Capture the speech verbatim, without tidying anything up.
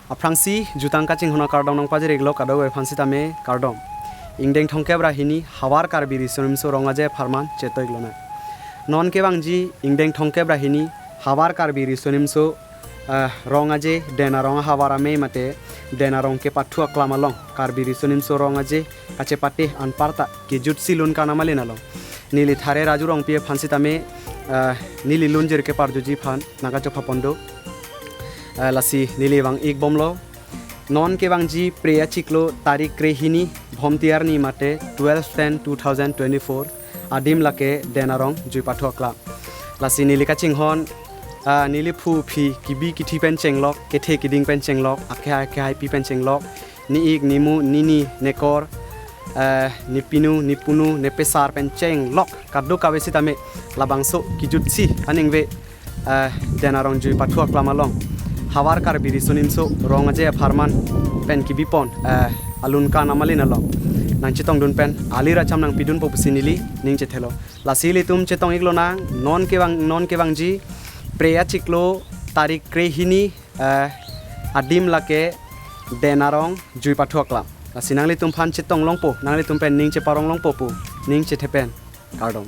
Aphrangsi jutang kachinghon akardom nangpajir-iklo kadokave aphan sitame kardom. Ingdeng thomkep ra hini Havar Karbi Riso Nimso Rong Aje apharman cheto-iklonang. Non kevangji ingdeng thomkep ra hini Havar Karbi Riso Nimso, eh, Rong Aje, Den Arong ahavar amei mate Den Arong kepathu aklam along Karbi Riso Nimso Rong Aje kachepate anparta kejutsi lun kanam alin along neli Thare Raju Rongpi aphan sitame, eh, neli lunjir keparjuji aphan nangkachophaponlo. Eh, lasi neli vang-ikbomlo. Non kevangji Phre achiklo tarik krehini Bhomti arni mate twelve ten two thousand twenty-four, adim lake Den Arong juipathu aklam. Lasi neli kachinghon, ah, neli phu phi kibi kithi pen chenglok, kethe kiding pen chenglok, akehai akehai pi pen chenglok, ne-ik, nemu, nini, nekor, eh, nepinu, nepunu, nepesar pen chenglok kadokave sitame labangso kejutsi aningve, eh, Den Arong juipathu aklam along Havar Karbi Riso Nimso Rong Aje apharman pen kibipon, eh, alun kanam alin along nangchetongdun pen alir acham nangpidunpo pusi neli ning chethelo. Lasi ilitum chetong-iklonang, non kevang, non kevangji Phre achiklo tarik krehini, eh, adim lake Den Arong juipathu aklam. Lasi nanglitum aphan chetong longpo, nanglitum pen ning cheparong longpo pu ning chethe pen kardom.